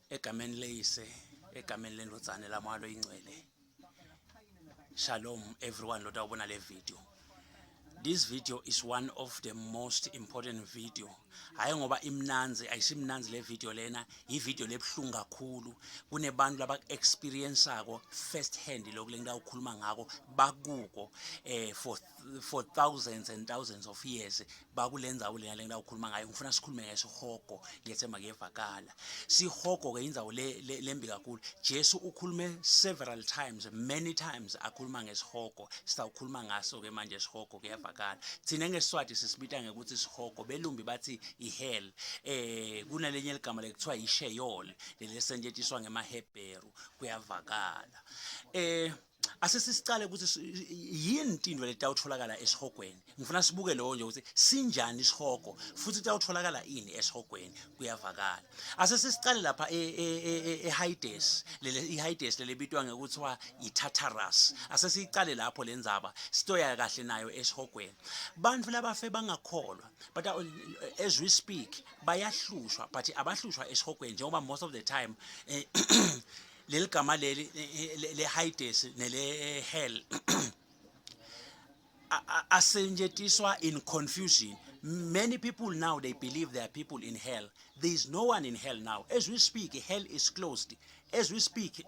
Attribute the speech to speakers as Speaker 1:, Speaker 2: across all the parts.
Speaker 1: Egameni leyise, egameni lendvodzana lamoya loyingcwele. Shalom everyone lotawubona le video. This video is one of the most important video. Hayi ngoba imnandzi, ayisimnandzi le video lena, i video lebuhlungu kakhulu. Kunebantu laba experience-ako first hand lokhu lengitawukhuluma ngako bakuko for thousands and thousands of years bakulendzawo lena lengitawukhuluma ngayo. Ngifuna sikhulume ngesihogo, ngiyethemba kuyevakala. Sihogo ke indzawo lembi kakhulu. Jesu ukhulume several times, many times akhuluma ngesihogo. Sitawukhuluma ngaso ke manje sihogo, kuyavakala. Thina ngeSiswati sisibita ngekuthi sihogo, belumbi bathi ihell. Kunalenye ligama lekuthiwa iSheol, lelisetjentiswa ngemaHebheru, kuyavakala. Asesisicale ukuthi yini tintfo letawutfolakala esihogweni. Ngifuna sibuke lowo nje ukuthi sinjani isihogo futhi kutawutfolakala ini esihogweni, kuyavakala. Asesisicale lapha eHades, lele iHades lelibitwa ngekuthiwa iTartarus. Asesiyicale lapho lendzaba, sitoya kahle nayo esihogweni. Bantfu labafe bangakholwa, but as we speak bayahlushwa, but abahlushwa esihogweni njengoba most of the time leli gama leli le Hades nele hell asenjetiswa in confusion. Many people now, they believe there are people in hell. There is no one in hell now. As we speak, hell is closed. As we speak,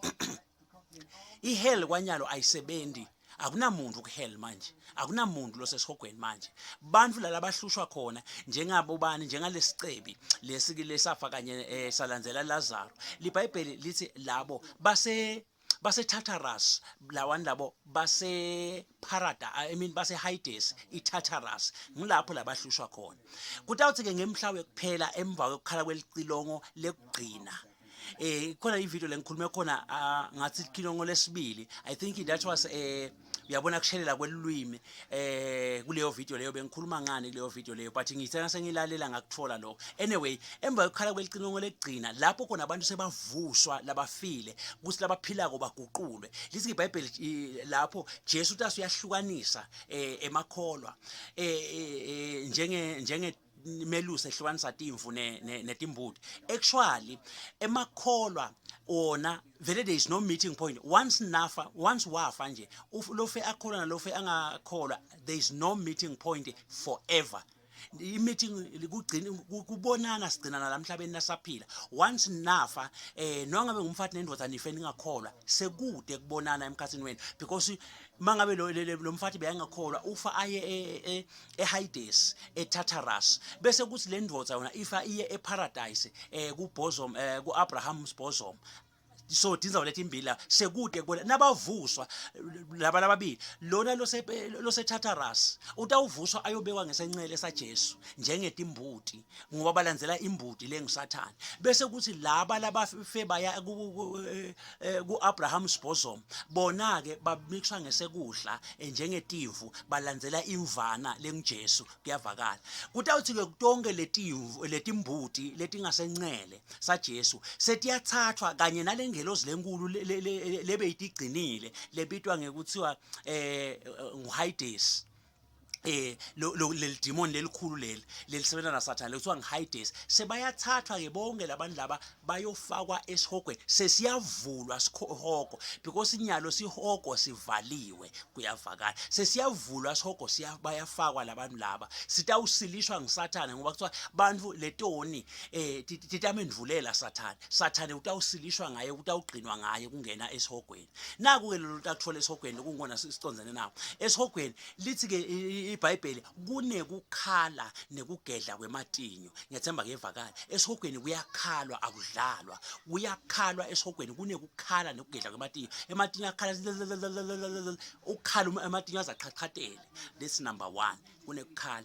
Speaker 1: ihell kwanyalo ayisebenzi. Akunamuntu kuhell manje, akunamuntu losesihogweni manje. Bantu laba bahlushwa khona njengabo bani? Njengalesicebi lesi lesafa kanye salandzela Lazaro. LiBhayibheli lithi labo base Tartarus, lawani labo base Paradise, I mean base Hades, iTartarus, ngilapho labahlushwa khona. Kutawuthi ke ngemhla wekuphela, emva kwekukhala kwelicilongo lekugcina, khona ivideo lengikhulume khona ngathi licilongo lesibili, I think that was uyabona kushelela kwelulwimi kuleyo video leyo. Bengikhuluma ngani kuleyo video leyo? But ngithe sengilalela ngakuthola lokho. Anyway, emva kwekukhala kwelicilongo lekugcina, lapho khona abantu sebavuswa labafile kuthi labaphilako baguqulwe, lithi iBhayibheli lapho Jesu utase uyahlukanisa emakholwa njenge melusi ehlukanisa timvu netimbuti. Actually, emakholwa wona vele there is no meeting point. Once nafa, once wafa nje, lofe akholwa nalofe angakholwa, there is no meeting point forever. I-meeting kugcina kubonana sigcinana la emhlabeni nasaphila. Once nafa, noma ngabe ngumfati nendoda, nife ningakholwa, sekude kubonana emkhathini wenu, because mangabe lo mfati beyangakholwa, ufa aye eHades, eTartarus, bese kuthi le ndoda yona ifa iye eParadise, ku bosom, kuAbraham's bosom. So tindzawo letimbili la sekude kubona. Nabavuswa laba lababili, lona lose Tartarus utawuvuswa ayobekwa ngesencele saJesu njengetimbuti, ngoba balandzela imbuti lenguSathane, bese kuthi laba labafe baya ku Abraham's bosom bona ke babikiswa ngesekudla njengetimvu, balandzela imvana lenguJesu, kuyavakala. Kutawuthi ke tonke letimvu, letimbuti letingasencele saJesu, setiyathathwa kanye nalengelozi lenkulu lebeyitigcinile lebitwa ngekuthiwa nguHades, lo leli demon lelikhulu leli lelisebenza naSathane lekuthiwa ngiHades. Sebayathathwa ke bonke labantu laba, bayofakwa esihogweni. Sesiyavulwa sihogo, because inyalo sihogo sivaliwe, kuyavakala. Sesiyavulwa sihogo, bayafakwa labantu laba. Sitawusilishwa ngiSathane, ngoba kuthiwa bantu letoni titamendvulela Sathane. Sathane utawusilishwa ngaye, utawugcinwa ngaye kungena esihogweni. Naku ke lolu takuthola esihogweni lokungona sicondzene nawo esihogweni. Lithi ke iBhayibheli kunekukhala nekugedla kwematinyo. Ngiyethemba kuyevakala. Esihogweni kuyakhalwa, akudlalwa, kuyakhalwa esihogweni. Kunekukhala nekugedla kwematinyo. Ematinyo akhala, ukukhala ematinyo azaqhaqhatele. This number 1, kunekukhala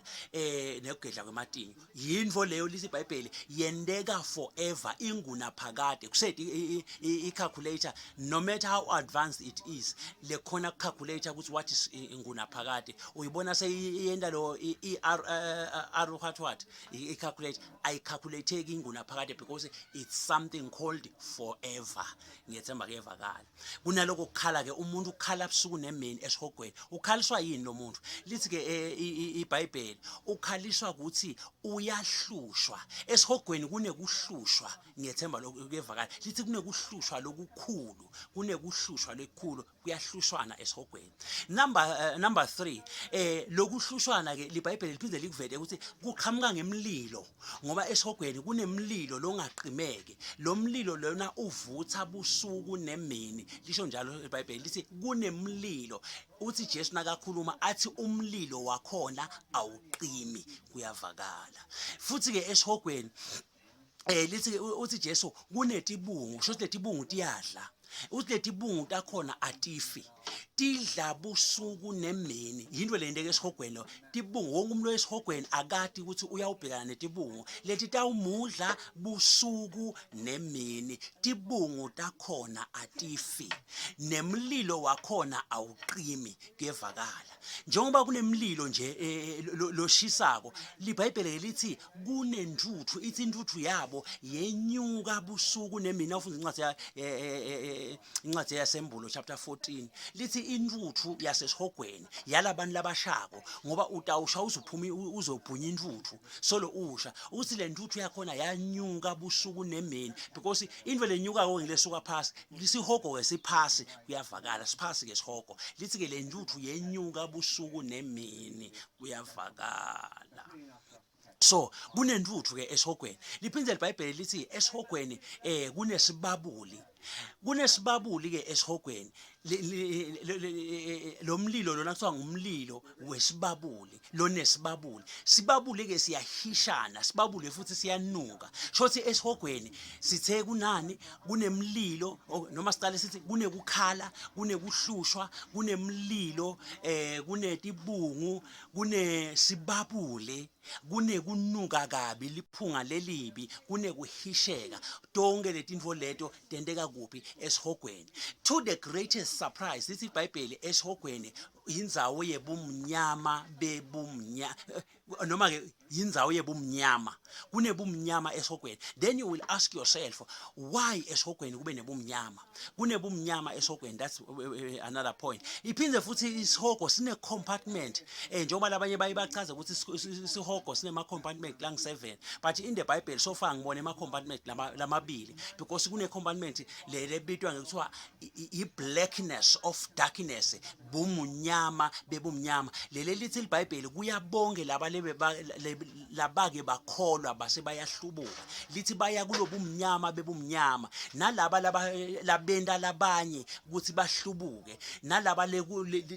Speaker 1: nekugedla kwematinyo. Yintfo leyo lithi iBhayibheli yenteka forever, ingunaphakade. Kusedi i-calculator, no matter how advanced it is, lekhona calculator ukuthi what is ingunaphakade, uyibona seyiyenda lo i-r r what i-calculator ayicalculateki ingunaphakade, because it's something called forever. Ngiyethemba kuyevakala. Kunaloko kukhala ke, umuntu ukhala busuku nemini esihogweni. Ukhaliswa yini lo muntu? Lithi ke iBhayibheli ukhaliswa ukuthi uyahlushwa esihogweni kunekuhlushwa ngiyethemba lokho kuyevakala lithi kunekuhlushwa lokukhulu kunekuhlushwa lokukhulu kuyahlushwana esihogweni number uh, number 3 eh lokuhlushwana ke liBhayibheli liphinde likuvele ukuthi kuqhamuka ngemlilo ngoba esihogweni kunemlilo longaqimeki lo mlilo lona uvutha busuku nemini lisho njalo iBhayibheli lithi kunemlilo uthi Jesu nakakhuluma athi umlilo wakhona awuqimi kuyavakala futhi ke esihogweni eh lithi uthi Jesu kunetibungu kusho ukuthi letibungu tiyadla uthi letibungu takhona atifi tidla busuku nemini yinto lento ke esihogweni lo tibungu wonke umuntu esihogweni akati ukuthi uyawubhekana netibungu leti tawumudla busuku nemini tibungu takhona atifi nemlilo wakhona awuqimi kuyevakala njengoba kunemlilo nje eh, eh, loshisako libhayibheli lithi kunentuthu ithi intuthu yabo yenyuka busuku nemini awufunda incwadi ya eh, incwadi yasembulo chapter 14 lithi intuthu yasesihogweni yalabantu labashako ngoba utawusha uzuphuma uzobhunya intuthu solo usha uthi le ntuthu yakhona yanyuka busuku nemini because into lenyukako ngilesuka phasi lisihogo ke siphasi kuyavakala siphasi ke sihogo lithi ke le ntuthu yenyuka busuku nemini kuyavakala so kunentuthu ke esihogweni liphinde libhayibheli lithi esihogweni eh kunesibabuli kunesibabuli ke esihogweni lo mlilo lona kuthiwa ngumlilo wesibabuli lonesibabuli sibabule ke siyahishana sibabule futhi siyanuka shothi esihogweni sithe kunani kunemlilo noma siqale sithi kunekukhala kunekuhlushwa kunemlilo eh kunetibungu kunesibabule kunekunuka kabi liphunga lelibi kunekuhisheka tonke letintfo leto tenteka kuphi esihogweni to the greatest surprise lithi ibhayibheli esihogweni indzawo yebumnyama bebumnyama noma ke yindzawo yebumnyama kunebumnyama esihogweni then you will ask yourself why esihogweni kube nebumnyama kunebumnyama esihogweni that's eh, eh, another point iphinde futhi isihogo sine compartment eh njengoba labanye baye bachaza ukuthi isihogo sinema compartment lang 7 but in the bible so far ngibone ama compartment lamabili because kune compartment le lebitwa ngekuthiwa i blackness of darkness bumunyama bebumnyama leli lithi libhayibheli kuyabonke laba labake bakholwa base bayahlubuka lithi baya kulobumnyama bebumnyama nalaba labenta labanye ukuthi bahlubuke nalaba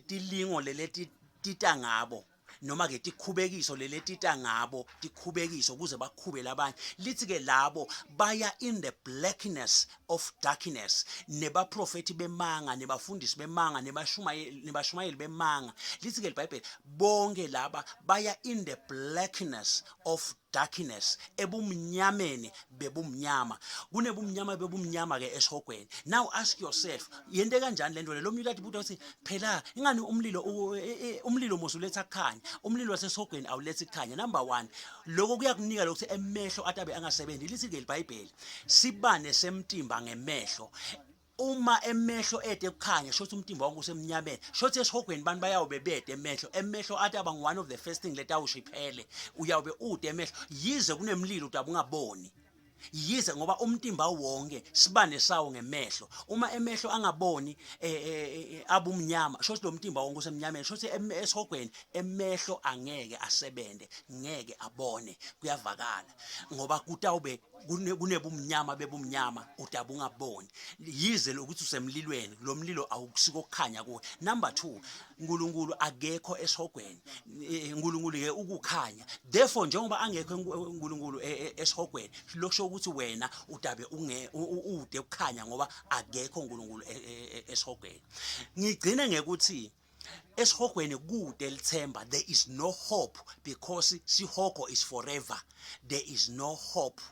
Speaker 1: tilingo leleti tita ngabo noma ke tikhubekiso leletita ngabo tikhubekiso kuze bakhube labanye lithi ke labo baya in the blackness of darkness nebaprofeti bemanga nebafundisi bemanga nebashumayeli nebashumayeli bemanga lithi ke iBhayibheli bonke laba baya in the blackness of darkness ebumnyameni bebumnyama kunebumnyama bebumnyama ke esihogweni now ask yourself yente kanjani lento le lo muntu athi buta ukuthi phela ingani umlilo e, e, umlilo mos uletha kukhanya umlilo wasesihogweni awulethi kukhanya number 1 lokho kuyakunika lokuthi emehlo atabe angasebenzi lithi ke iBhayibheli sibane semtimba ngemehlo uma emehlo ede kukhanya shothi umtimba wonke usemnyameni shothi esihogweni abantu bayawube bede emehlo emehlo athi aba one of the first thing letawusho iphele uyawube ude emehlo yize kunemlilo udabe ungaboni yize ngoba umtimba wonke sibane sawo ngemehlo uma emehlo angaboni eh, eh, eh, abumnyama shothi lo mtimba wonke usemnyameni shothi esihogweni emehlo angeke asebenze ngeke abone kuyavakala ngoba kutawube kunebumnyama bebumnyama udaba ungaboni yize lokuthi usemlilweni lo mlilo awukusiko ukukhanya kuwe number 2 uNkulunkulu akekho esihogweni uNkulunkulu ke ukukhanya therefore njengoba angekho uNkulunkulu e, e, esihogweni lokusho ukuthi wena udabe unge ude ukukhanya ngoba akekho uNkulunkulu e, esihogweni ngigcine ngekuthi esihogweni kude lithemba there is no hope because sihogo is forever there is no hope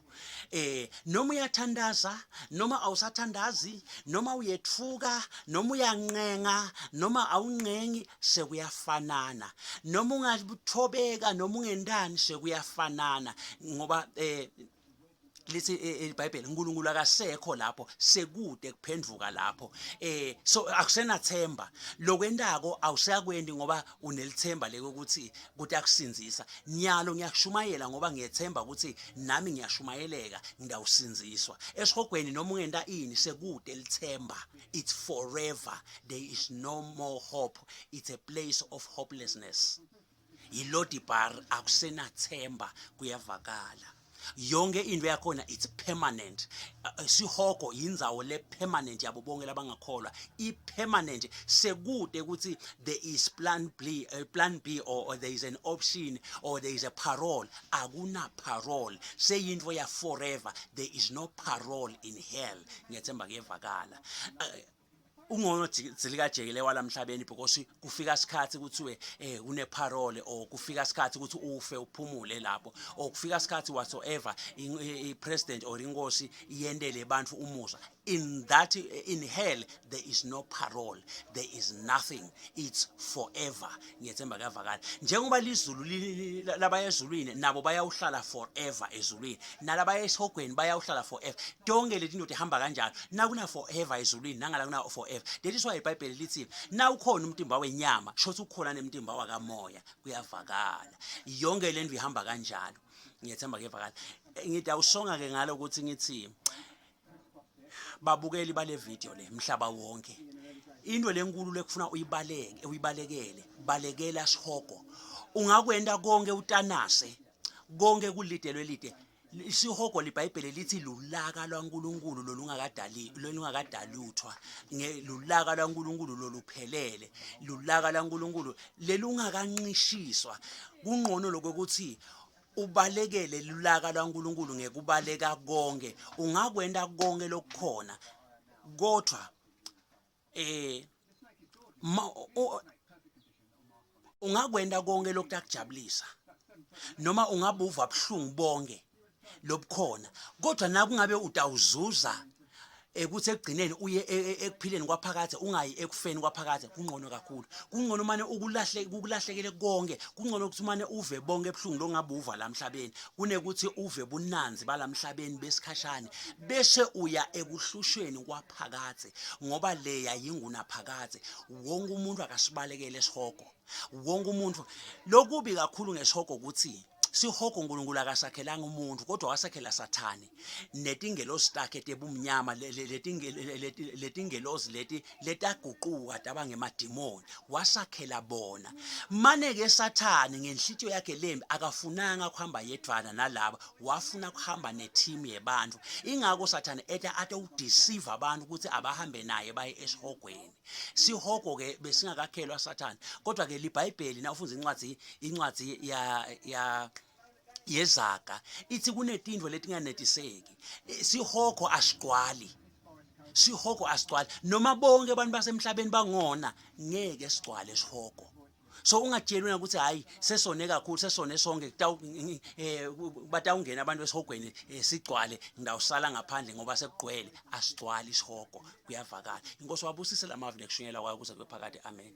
Speaker 1: eh noma uyathandaza noma awusathandazi noma uyethuka noma uyanqenga noma awunqengi sekuyafanana noma ungathobeka noma ungendani sekuyafanana ngoba eh Lithi iBhayibheli uNkulunkulu akasekho lapho, sekude kuphendvuka lapho. So akusenathemba. Lokwentako awusakwendi ngoba unelithemba lekokuthi kutakusindzisa. Nyalo ngiyakushumayela ngoba ngiyethemba ukuthi nami ngiyashumayeleka, ngitawusindziswa. Esihogweni noma ungenta ini sekude lithemba. It's forever. There is no more hope. It's a place of hopelessness. Yilodibar, akusenathemba, kuyavakala. Yonke into yakhona, it's permanent. Sihogo yindzawo le permanent yabo bonke labangakholwa, i permanent. Sekude ukuthi there is plan B, plan B or there is an option or there is a parole. Akuna parole, seyinto ya forever. There is no parole in hell. Ngiyethemba kuyevakala. Ungono dzilikajekele walamhlabeni, because kufika isikhathi kuthiwe une parole, or kufika isikhathi ukuthi ufe uphumule lapho, or kufika isikhathi whatsoever i president or inkosi iyentele abantu umusa. In hell there is no parole, there is nothing, it's forever. Ngiyethemba kuyavakala. Njengoba lizulu labaya ezulwini nabo bayawuhlala forever ezulwini, nalabaya esihogweni bayawuhlala forever. Tonke leti nto tihamba kanjalo. Nakuna forever ezulwini, nangala kuna forever. That is why iBhayibheli lithi nawukhona umtimba wenyama, shothi ukhona nemtimba wakamoya. Kuyavakala? Yonke lento ihamba kanjalo. Ngiyethemba kuyavakala. Ngidawusonga ke ngalo ukuthi ngithi, babukeli bale video le mhlaba wonke, into lenkulu lekufuna uyibaleke, uyibalekele, balekela sihogo. Ungakwenda konke, utanase konke, kulidelwe lide isihogo. Libhayibheli lithi lulaka lwaNkuluNkulu lolungakadali, lolungakadaluthwa, lulaka lwaNkuluNkulu loluphelele, lulaka lwaNkuluNkulu lelungakancishiswa. Kungcono lokuthi ubalekele lulaka lwaNkuluNkulu ngekubaleka konke. Ungakwenda konke lokukhona, kodwa ungakwenda konke lokutakujabulisa, noma ungabuva buhlungu bonke lobukhona, kodwa nakungabe utawuzuza ekuthi ekugcineni uye ekuphileni kwaphakade, ungayi ekufeni kwaphakade, kungcono kakhulu. Kungcono mane ukulahle ukulahlekele konke. Kungcono ukuthi mane uve bonke ebuhlungu longabuva la emhlabeni, kunekuthi uve bunanzi balamhlabeni besikhashane, bese uya ekuhlushweni kwaphakade, ngoba leya yingunaphakade. Wonke umuntu akasibalekele esihogo, wonke umuntu. Lokubi kakhulu ngesihogo ukuthi sihogo uNkulunkulu akasakhelanga umuntu, kodwa wasakhela Sathane netingelosi takhe tebumnyama, letingelosi leti letaguquka taba ngemadimoni. Wasakhela bona. Mane ke Sathane ngenhlitiyo yakhe lembi akafunanga kuhamba yedvana nalaba, wafuna kuhamba neteam yebantu. Ingako Sathane eta atowudeceive abantu ukuthi abahambe naye baye esihogweni. Sihogo ke besingakakhelwa Sathane, kodwa ke liBhayibheli nawufundza incwadi ya yezaga ithi kunetintfo letinganetiseki. Sihogo asigcwali, sihogo asigcwali. Noma bonke abantu basemhlabeni bangona, ngeke sigcwale sihogo. So ungatsheli wena ukuthi hayi, sesone kakhulu, sesone sonke, batawungena abantu esihogweni, sigcwale, ngidawusala ngaphandle ngoba sekugcwele. Asigcwali isihogo. Kuyavakala? Inkosi wabusise lamavi nekushunyelwa kwayo kuze kube phakade. Amen.